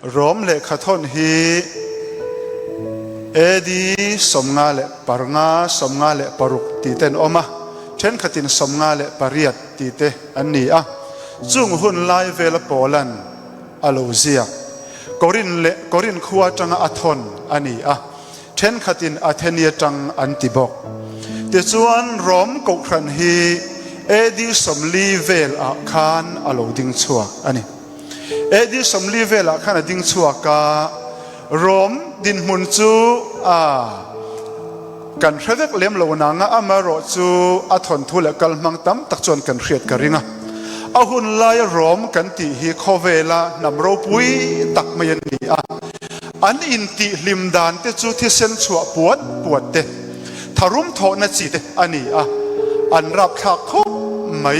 Rom lehkhathawn hi AD 55, 56 tih te an awm a, thenkhatin 58 tih te an ni a. Chung hun lai vela Paulan a lo ziak. Korin leh Korin khua atanga a thawn a ni a, thenkhatin Atheni atang an ti bawk. Tichuan Rom kohhran hi AD 40 vel ah khan a lo ding chhuak a ni. AD 40 velah khan a ding chhuak a, Rom dinhmun chu a kan hre vek lem lo nang a, amaherawh chu a thawnthu leh kalhmang tam tak chuan kan hriat ka ring a. A hun laia Rom kan tih hi khawvela hnam ropui tak mai a ni a, an intihhlim dan te chu thisen chhuah puat puat te, tharum thawhna chi te a ni a, an rapthlak khawp mai.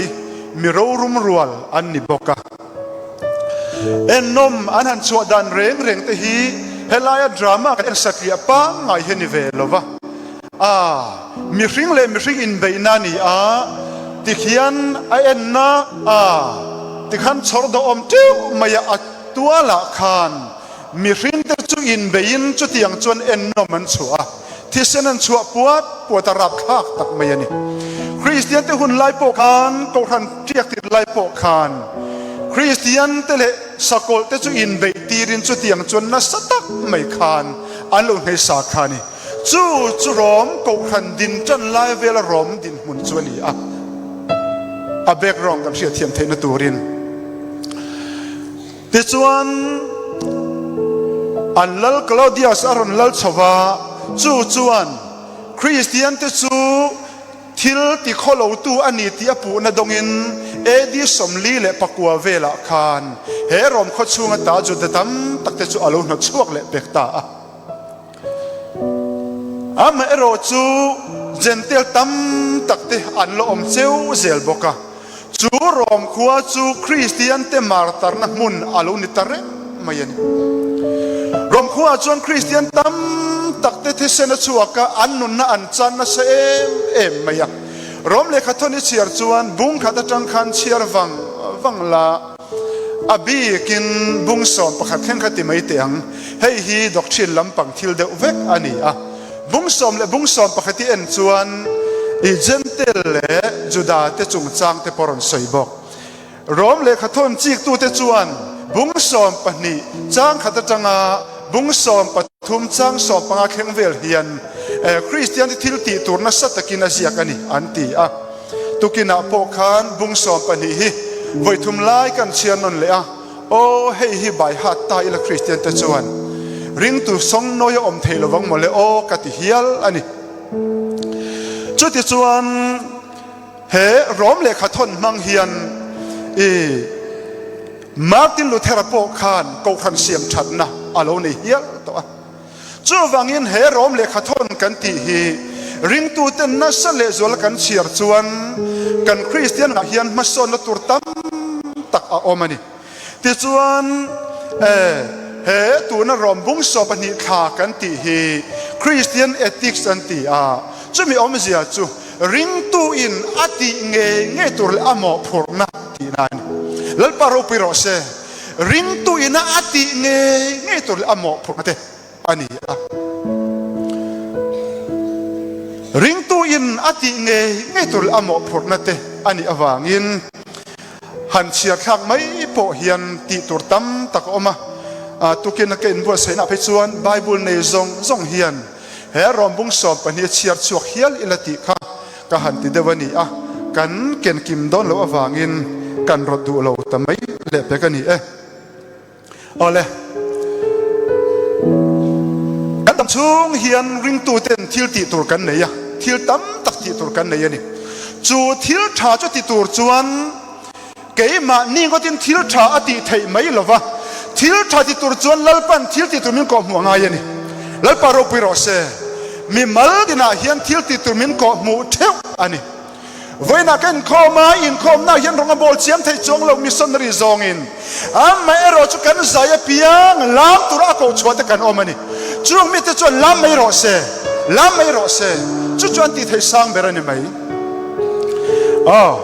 Mi rorum rual an ni bawk a. Ennawm an han chhuah dan reng reng te hi helaia drama kan en satliah pangngai hi a ni ve lo va. A, mihring leh mihring inbeihna a ni a, tikhian a enna a, tikhan chhawr dawhawm teuh mai a, a tualah khan mihring te chu inbeihin chutiang chuan ennawm an chhuah a. Thisen an chhuah puat puat a rapthlak tak mai a ni. Kristian te hun lai pawh khan, Kohhran tiak tir lai pawh khan Kristian te leh sakawlh te chu inbeih tirin chutiang chuan nasa tak mai khan an lo hneisa kha a ni. Chu chu Rom Kohhran din tan lai vela Rom dinhmun chu a ni a. A background kan hriatthiam theihna turin. Tichuan, an lal Claudius a rawn lal chho va, chu chuan Kristiante chu thil ti khawlotu a ni tih a puhna dawngin AD 49 velah khan he Rom khaw chhunga ta Juda tam takte chu a lo hnawtchhuak leh pek ta a. Amaherawh chu Jentail tam takte an la awm cheu zel bawk a. Chu Rom khua chu Kristiante martarna hmun a lo ni ta reng mai a ni. Rom khuaah chuan Kristian tam takte thisen a chhuak a, an nunna an chan nasa em em mai a. Rom lehkhathawn i chhiar chuan bung khat atang khan chhiar vang vang la, a bikin bung 11 thleng kha ti mai teh ang. Hei hi doctrine lampang thil deuh vek a ni a. Bung 10 leh bung 11 i en chuan i Jentail leh Juda te chungchang te pawh rawn sawi bawk. Rom lehkhathawn chiktute chuan bung 12 chang khat atanga bung 13 chang 15 thleng vel hian Kristian te thil tih tur nasa takin a ziak a ni an ti a. Tukinah pawh khan bung 12 hi vawi thum lai kan chhiar nawn leh a. Aw, hei hi bai hat ta ila Kristian te chuan ringtu sawngnawi a awm thei lovang mawle aw ka ti hial a ni. Chutichuan he Rom lehkha thawn hmang hian i Martin Luther-a pawh khan Kohhran siam thatna a lo nei hial tawh a. Chuvangin he Rom lehkha thawn kan tih hi ringtute nasa lehzuala kan chhiar chuan kan Kristian ah hian hmasawnna tur tam tak a awm a ni. Tichuan he tuna Rom bung 12 thla kan tih hi Kristian ethics an ti a, chumi awmzia chu ringtu in a tih ngei ngei tur leh a mawhphurhna tihna a ni. Lalpa ropui rawh se. Ringtu ina a tih ngei ngei tur leh a mawhphurhna te a ni a. Ringtu in a tih ngei ngei tur leh a mawhphurhna te a nih avangin han chhiar thlak mai pawh hian tih tur tam tak a awm a. Tukin a ka inbuatsaihna ah phei chuan Bible nei zawng zawng hian he rawmbung 12 a chhiar chhuak hial ila tih kha Ka han ti deuh a ni a, kan ken kim dawn loh avangin kan rawt duh lo ta mai leh pek a ni e. Awle, kan dam chhung hian ringtuten thil tih tur kan nei a, thil tam tak tih tur kan nei a ni. Chu thil tha chu ti tur chuan keimahni ngawtin thil tha a tih theih mai lo va, thil tha ti tur chuan Lalpan thil tih tur min kawhhmuh a ngai a ni. Lalpa ropui rawh se, mi mal dinah hian thil tih tur min kawhhmuh theuh a ni. Vawiinah ka inkhawm a, inkhawmnaah hian rawng a bawl chiam theih chuang lo missionary zawngin amaherawh chu kan zai apiang lam tura a kohchhuah te kan awm a ni. Chung mite chuan lam mai rawh se, lam mai rawh se, chu chu an tih theih sang ber a ni mai. Aw,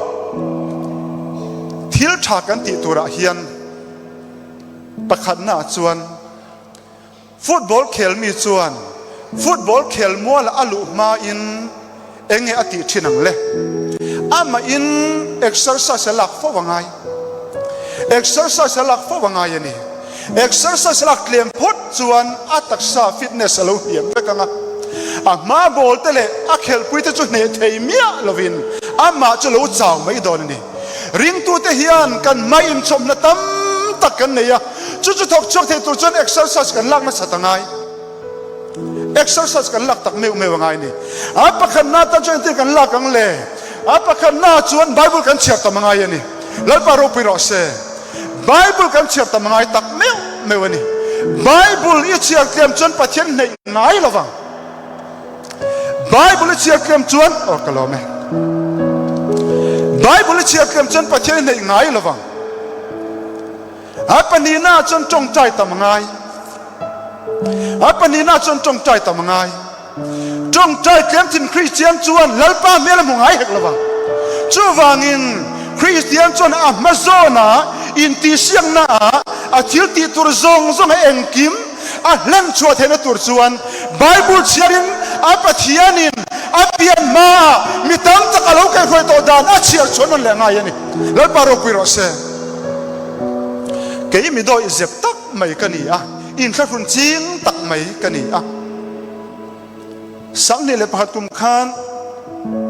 thil tha kan tih turah hian pakhatnaah chuan. Football khel mi chuan football khel muala a luh hmain eng nge a tih thin ang le? Amahin exercise a lak fo a ngai. Exercise a lak fo a ngai a ni. Exercise a lak tlem phawt chuan a taksa fitness a lo hniam vek ang a. A hma ball te leh a khelhpui te chu hneh thei miah lovin amah chu lo chau mai dawn a ni. Ringtute hian kan hmai inchawmhna tam tak kan nei a, chu chu thawk chhuak thei tur chuan exercise kan lak nasat a ngai. Exercise kan lak tak meuh meuh a ngai a ni. A pakhatna atan chuan engtin kan lak ang le? A pakhatna chuan Bible kan chhiar tam a ngai a ni. Lalpa ropui rawh se. Bible kan chhiar tam a ngai tak meuh meuh a ni. Bible i chhiar tlem chuan Pathian hneih ngai lo vang. Bible i chhiar tlem chuan aw ka lawm e. Bible i chhiar tlem chuan Pathian i hneih ngai lo vang. A pahnihna chuan tawngtai tam a ngai. A pahnihna chuan tawngtai tam a ngai. Tawngtai tlem thin Kristian chuan Lalpa hmel a hmu ngai hek lo vang. Chuvangin Kristian chuan a hma zawna intihsiakna ah a thil tih tur zawng zawng a engkim a hlen chhuah theihna tur chuan Bible chhiarin a Pathianin a pian hmaah mi tam tak a lo kaihhruai tawh dan a chhiar chhuah nawn leh ngai a ni. Lalpa ropui rawh se. Kei mi dawih zep tak mai ka ni a, inthlahrun ching tak mai ka ni a. 2001 kum khan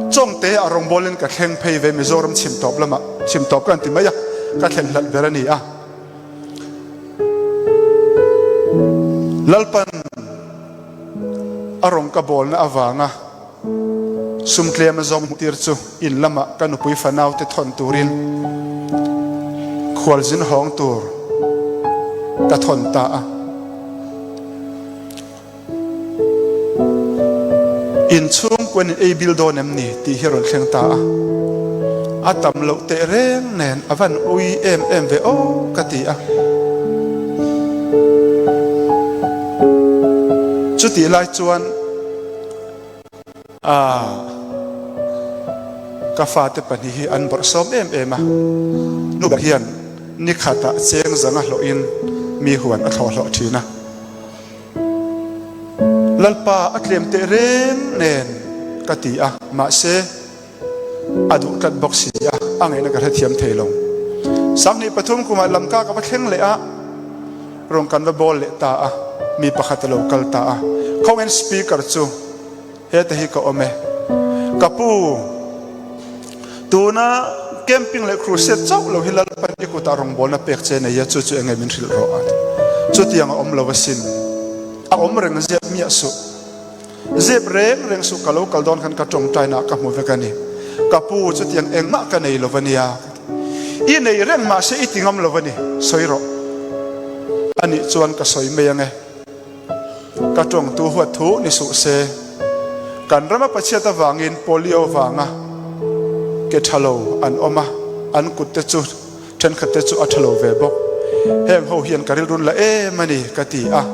Chawngte ah rawngbawlin ka thleng phei ve Mizoram chhim tawp lamah, chhim tawp ka han ti mai a, ka thleng hlat ber a ni a. Lalpan a rawn ka bawlna avanga sum tlem a zawng hmuhtir chu in lamah ka nupui fanaute thawn turin khualzin hawng tur ka thawn ta a. In chhungkuan in ei bil dawn em ni tih hi a rawn thleng ta a, a tam loh teh reng nen a van ui em em ve aw ka ti a. Chutih lai chuan A, ka fate pahnih hi an bawrhsawm em em a, nu ber hian ni khatah cheng zanga hlawhin mi huan a thlawh hlawh thin a. Lalpa a tlem teh reng nen ka ti a, mahse a duh tlat bawk si a, a ngaihna ka hrethiam thei lo. 2003 kumah Lamka ka va thleng leh a, rawn kan va bawl leh ta a, mi pakhat a lo kal ta a, khawngin speaker chu Heta hi ka awm e. Ka pu, tuna camping leh crusade chauh lo hi Lalpan i kutah rawngbawlna pek che nei a, chu chu enge min hrilh rawh a ti. Chutiang a awm lo asin. A awm reng zep miah suh. Zep reng reng suh ka lo kal dawn khan ka tawngtainaah ka hmu vek a ni. Ka pu, chutiang engmah ka nei lo a nia ka ti. I nei reng mahse i ti ngam lo a ni, sawi rawh. Anih chuan ka sawi mai ang e. Ka tawngtu huat thu ni suh se. Kan rama pachhiat avangin polio vanga ke tha lo an awm a, an kut te chu thenkhat te chu a tha lo ve bawk. Heng ho hian ka rilrun la em a ni ka ti a,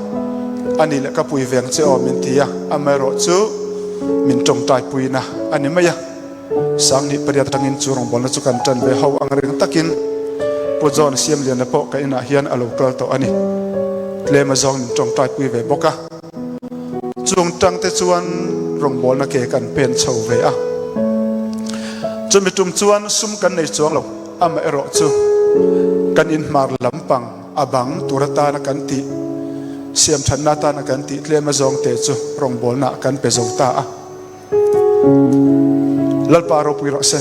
a ni leh ka pui veng che aw min ti a, amaherawhchu min tawngtaipuina a ni mai a. 2008 atangin chu rawngbawlna chu kan tan ve ho ang reng takin Pu John Siamliana pawh ka inah hian a lo kal tawh a ni. Tlem azawng min tawngtaipui ve bawk a. Chung tangte chuan rawngbawlna ke kan pen chho ve a. Chumi tum chuan sum kan nei chuang lo, amaherawh chu kan inhmar lampang a bang tur atana kan tih, siamthatna atana kan tih tlem azawngte chu rawngbawlnaah kan pe zo ta a. Lalpa ropui rawh se.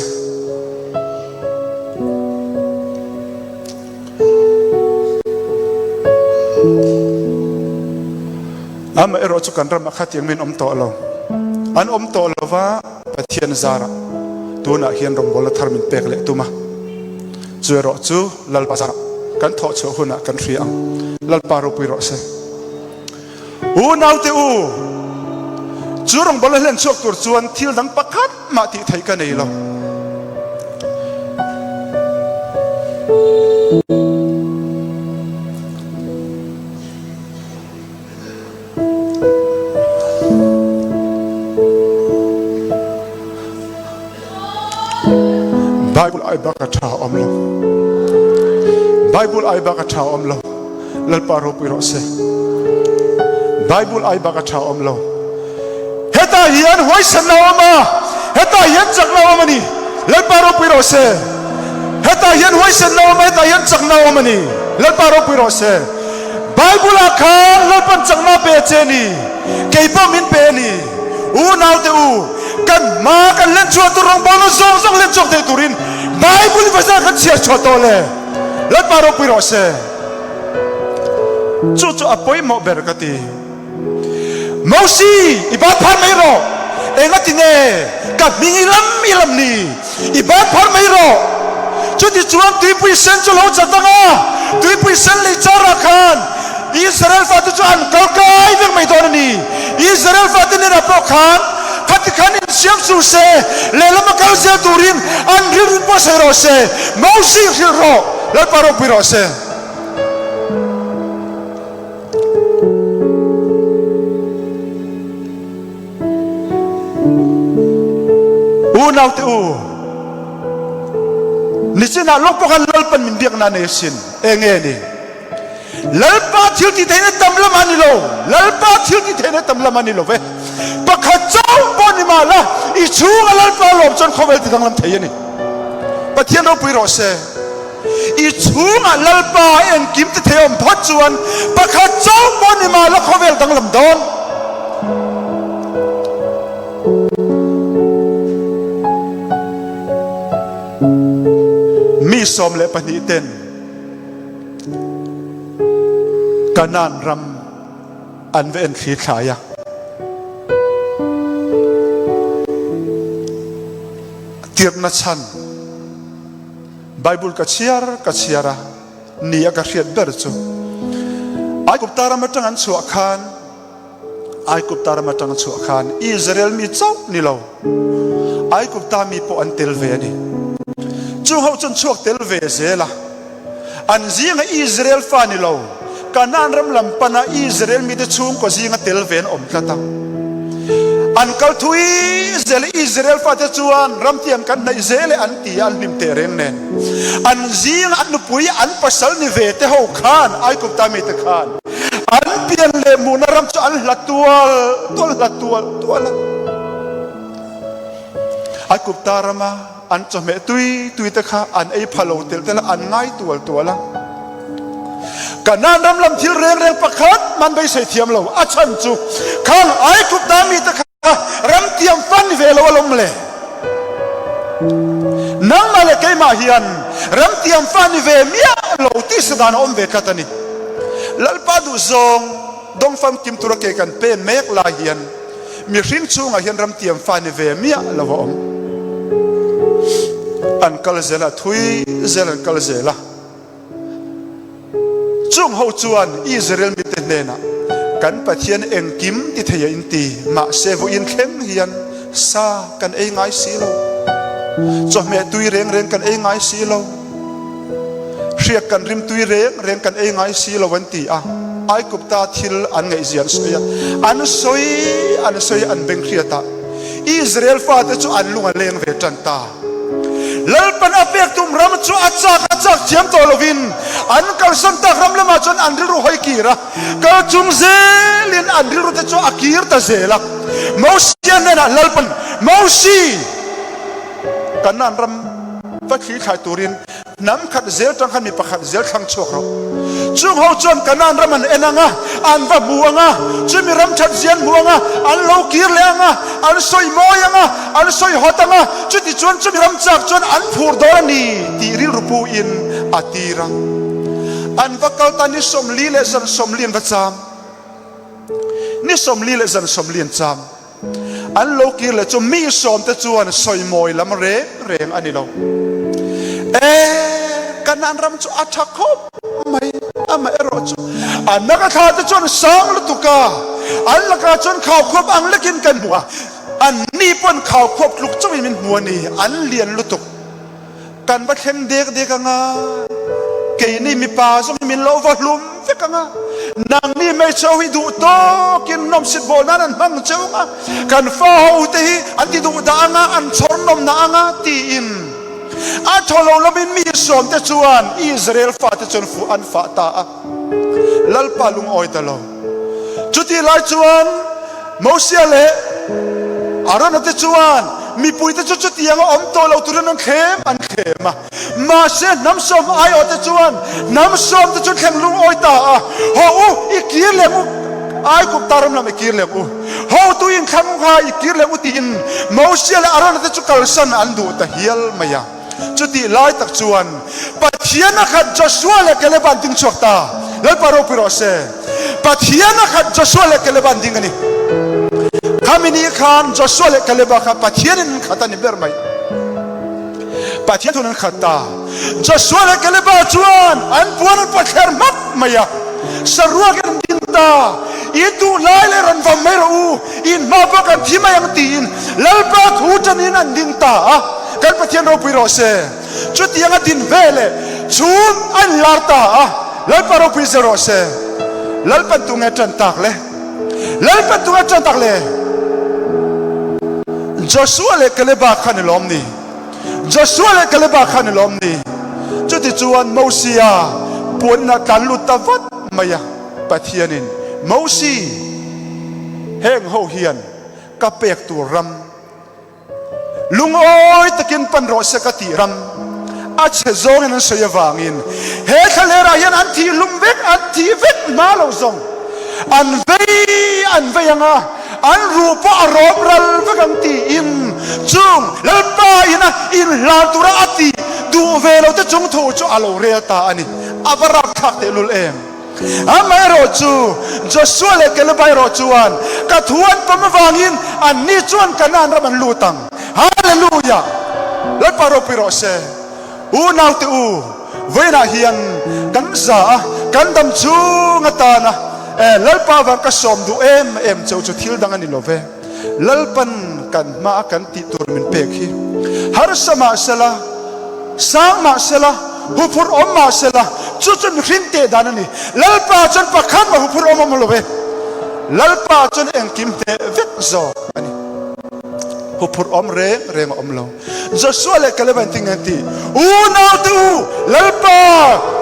Amah erawh chu kan ramah khatiang min awm tawh lo. An awm tawh lova Pathian zarah tunah hian rawngbawlna thar min pek leh tum a. Chu erawh chu Lalpa zarah kan thawh chhuah hunah kan hria ang. Lalpa ropui rawh se. U naute u, chu rawngbawlna hlen chhuak tur chuan thil dang pakhat mah tih theih ka nei lo. Bible ai bak a tha awm lo. Bible ai bak a tha awm lo. Lalpa ropui rawh se. Bible ai bak a tha awm lo. Hetah hian huaisanna a awm a, hetah hian chakna a awm a ni. Lalpa ropui rawh se. Hetah hian huaisanna a awm a, hetah hian chakna a awm a ni. Lalpa ropui rawh se. Bible ah khan Lalpan chakna a pe a che a ni. Kei pawh min pe a ni. Unaute u, kan hma kan len chhuah tur rawngbawlna zawng zawng len chhuak thei turin Bible i bazar kan chhiar chhuah tawh le. Lalpa ropui rawh se. Chu chu a pawimawh ber ka ti. Mosi, i ban phar mai rawh. Engati nge ka hming i lam i lam ni? I ban phar mai rawh. Chutichuan tuipui sen chu lo chat ang a, tuipui sen lei charah khan Israel fate chu an kal kai vek mai dawn a ni. Israel fate hnenah pawh khan khati khan insiam suh se, lehlam a kal zel turin an rilru pawh sawi rawh se. Mosi, hrilh rawh, Lalpa ropui rawh se. Unaute u, nichinah lawk pawh khan Lalpan min biakna a nei asin. Eng nge ni? Lalpa thil ti theihna tam lam a ni lo. Lalpa thil ti theihna tam lam a ni lo ve. Pakhat chauh pawh ni mah la, i chhunga Lalpa lawm chuan khawvel ti danglam thei a ni. Pathian ropui rawh se. I chhungah Lalpa engkim ti thei awm phawt chuan pakhat chauh pawh ni mah la khawvel danglam dawn. Mi 12 ten Kanaan ram an va en thli thlai a. Tirhna chhan. Bible ka chhiar ka chhiar a, ni a ka hriat ber chu Aigupta ram atang an chhuah khan Aigupta ram atang chhuah khan Israel mi chauh ni lo Aigupta mi pawh an tel ve a ni. Chung ho chuan chhuak tel ve zel a. An zinga Israel fa ni lo, Kanaan ram lam pana Israel mite chhungkaw zinga tel ve an awm tlat a. An kal thui zel i Israel fate chuan ramtiang kan hnaih zel e an ti a, an hlim teh reng nen. An zinga an nupui, an pasal ni ve te ho khan, Aigupta mite khan, an pian leh hmuhna ram chu an hla tual tual, hla tual tual a. Aigupta rama An chawhmeh tui tui te kha an ei pha lo telh telh a, an ngai tual tual a. Kanaan ram lam thil reng reng pakhat man beisei thiam lo. A chhan chu khang Aigupta mite kha ram tiam fan ve lo alawm le. Nangmah leh keimah hian ram tiam fan ni ve miah lo tih sa dan a awm ve tlat a ni. Lalpa duhzawng dawngfamkim tura ke kan pen mek lai hian, Mihring chungah hian ramtiam fa ni ve miah lo a awm. An kal zel a, thui zel an kal zel a. Chung ho chuan Israel mite hnenah, Kan Pathian engkim ti thei a in ti, mahse vawiin thleng hian sa kan ei ngai si lo. Chawhmeh tui reng reng kan ei ngai si lo. Hriak kan rim tui reng reng kan ei ngai si lo an ti a, Aigupta thil an ngaihzia an sawi a, an sawi an sawi an beng hriat a, Israel fate chu an lung a leng ve tan ta. Lalpan a pek tum ram chu a chak a chak thiam tawh lovin an kalsan tak ram lamah chuan an rilru hawi kir a, kal chung zelin an rilru te chu a kir ta zel a. Mosia hnenah Lalpan, Mosi! Kanaan ram va thli thlai turin hnam khat zel tang khan mi pakhat zel thlang chhuak rawh. Chung ho chuan Kanaan ram an en ang a, an va hmu ang a, chumi ram that zia an hmu ang a, an lo kir leh ang a, an sawi mawi ang a, an sawi hawt ang a, chuti chuan chumi ram chak chuan an phur dawn a ni tih rilru pu in a tir a. An va kal ta ni 40 leh zan 40 an va cham. Ni 40 leh zan 40 an cham. An lo kir leh chu mi sawmte chuan sawimawi lam reng reng a ni lo. E, Kanaan ram chu a tha khawp mai, amaherawh chu an laka thla te chuan sang lutuk a, an lakah chuan khaukhuap ang lekin kan hmu a, anni pawn khaukhuap tluk chauhin min hmu a ni, an lian lutuk. Kan va thleng dek dek ang a, keini mipa zawng hi min lo va hlum vek ang a, nangni hmeichhe ho hi duh tawkin nawmsit bawl nan an hmang cheu ang a, kan fa ho te hi an ti duh dah ang a, an chhawr nawmna ang a, tiin a thaw lo lamin mi sawmte chuan Israel fate chuan fuh an fah ta a. Lalpa lungawi ta lo. Chutih lai chuan Mosia leh Arona te chuan mipuite chu chutianga awm tawh lo turin an thlem an thlem a. Mahse hnamsawm aiawhte chuan hnamsawmte chu thleng lungawi ta a, Haw u, i kir leh u, Aigupta ram lam i kir leh u, hotu inthlang kha i kir leh u tiin Mosia leh Arona te chu kalsan an duh ta hial mai a. Chutih lai tak chuan Pathian a khat Joshua leh Caleb-a an ding chhuak ta. Lalpa ropui rawh se. Pathian a khat Joshua leh Caleb-a an ding a ni. Khami ni khan Joshua leh Caleb-a kha Pathianin an khat a ni ber mai. Pathian thun an khat ta. Joshua leh Caleb-a chuan an puan an pathler hmak mai a. Saruakin an ding ta. I duh lai leh rawn vam mai rawh u, in hma pawh kan thi mai ang tiin Lalpa thu ṭanin an ding ta a. Kan Pathian ropui rawh se. Chutiang a din ve leh chhum a inlar ta a, Lalpa ropui zel rawh se. Lalpan tu nge ṭan tak le? Lalpan tu nge ṭan tak le? Joshua leh Kaleba kha ni lawm ni? Joshua leh Kaleba kha ni lawm ni? Chutichuan Mosia puan inah tlan lut ta vat mai a, Pathianin, Mosi, heng ho hian ka pek tur ram, Lungawi takin pan rawh se ka tih ram a chhe zawngin an sawi avangin he thlalerah hian an thih hlum vek, an thih vek hma lo zawng an vei an vei ang a, an ruh pawh a rawm ral vek ang tiin chung Lalpa ina inhlan tura a tih duh ve lo te chung thu chu a lo rel ta a ni. A va rapthlak tehlul em! Amaherawh chu, Joshua leh Kaleba erawh chuan ka thu an pawm avangin anni chuan Kanaan ram an lut ang. Hallelujah! Lalpa ropui rawh se. Unaute u, vawiinah hian kan za a, kan dam chhung atana Lalpa avang ka sawm duh em em cheu chu thil dang a ni lo ve. Lalpan kan hmaa kan tih tur min pek hi harsa mah sela, sang mah sela, huphurh awm mah sela, chu chu mihring teh dan a ni. Lalpa chuan pakhat mah huphurh awm awm lo ve. Lalpa chuan engkim hneh vek zawk a ni. Huphurh awm reng reng a awm lo. Joshua leh Caleb an ti nge an ti, Unaute u, Lalpa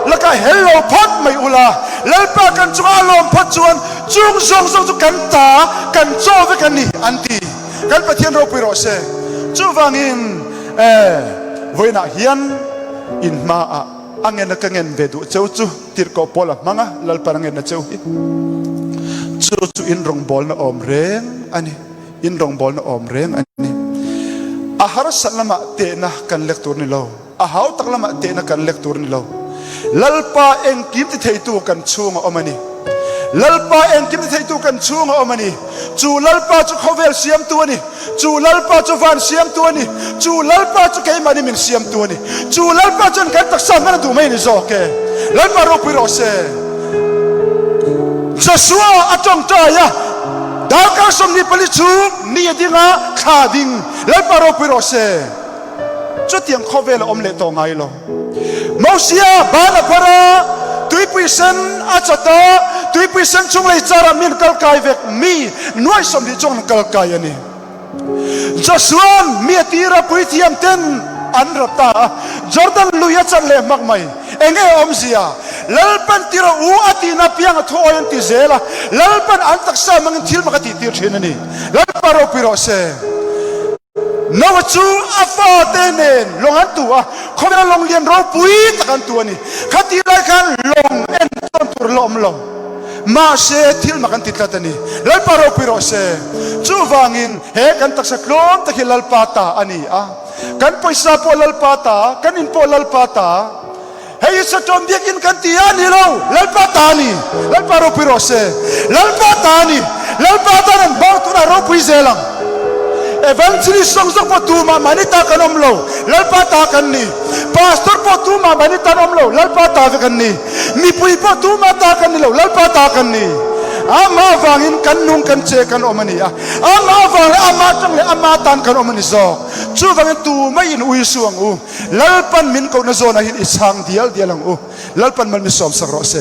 lakah hel lo phawt mai ula, Lalpa kan chungah a lawm phawt chuan chung zawng zawng chu kan ta, kan chaw vek a ni, an ti. Kan Pathian ropui rawh se. Chuvangin, e, vawiinah hian in hmaah a ngen a ka ngen ve duh cheu chu tirhkoh pawl a hmang a, Lalpan a ngen a cheu hi. Chu chu in rawngbawlna awm reng a ni. In rawngbawlna awm reng a ni. A harsat lamah tehna kan lek tur ni lo. A hau tak lamah tehna kan lek tur ni lo. Lalpa engkim ti theitu kan chhunga awm a ni. Lalpa engkim ti theitu kan chhunga awm a ni. Chu Lalpa chu khawvel siamtu a ni. Chu Lalpa chu van siamtu a ni. Chu Lalpa chu keimahni min siamtu a ni. Chu Lalpa chuan kan taksa hman a duh mai a ni zawk e. Lalpa ropui rawh se. Joshua a tawngtai a. Darkar 24 chhung ni a ding a, thla a ding. Lalpa ropui rawh se. Chutiang khawvel a awm leh tawh ngai lo. Mosia ban a phar a, tuipui sen a chat a, tuipui sen chung lei charah mi an kal kai vek, mi nuai 20 chuang an kal kai a ni. Joshua'n mi a tir a, puithiam ten an rap ta a, Jordan lui a chan leh hmak mai. Enge awmzia? Lalpan ti rawh u a tihna piang a thu awi an ti zel a, Lalpan an taksa hmangin thil mak a tih tir thin a ni. Lalpa ropui rawh se. Noah chu a fate nen lawng an tu a, khawvela lawng lian ropui tak an tu a ni. Khatih lai khan lawng entawn tur la awm lo. Mahse thil mak an ti tlat a ni. Lalpa ropui rawh se. Chuvangin he kan taksa tlawm tak hi Lalpa ta a ni a. Kan pawisa pawh Lalpa ta, kan in pawh Lalpa ta. Hei hi Satan biakinn kan ti a ni lo, Lalpa ta a ni. Lalpa ropui rawh se. Lalpa ta a ni. Lalpa tan an hmang tunah ropui zel ang. Evangelist zawng zawng pawh tumah mahni ta kan awm lo, Lalpa ta kan ni. Pastor pawh tumah mahni tan awm lo, Lalpa ta vek an ni. Mipui pawh tumah ta kan ni lo, Lalpa ta kan ni. Amah avangin kan nung kan che kan awm a ni a. Amah avang leh amah atang leh ama tan kan awm a ni zawk. Chuvangin tumah in ui suh ang u. Lalpan min kohna zawnah hian i chhang dial dial ang u. Lalpan mal mi sawmsak rawh se.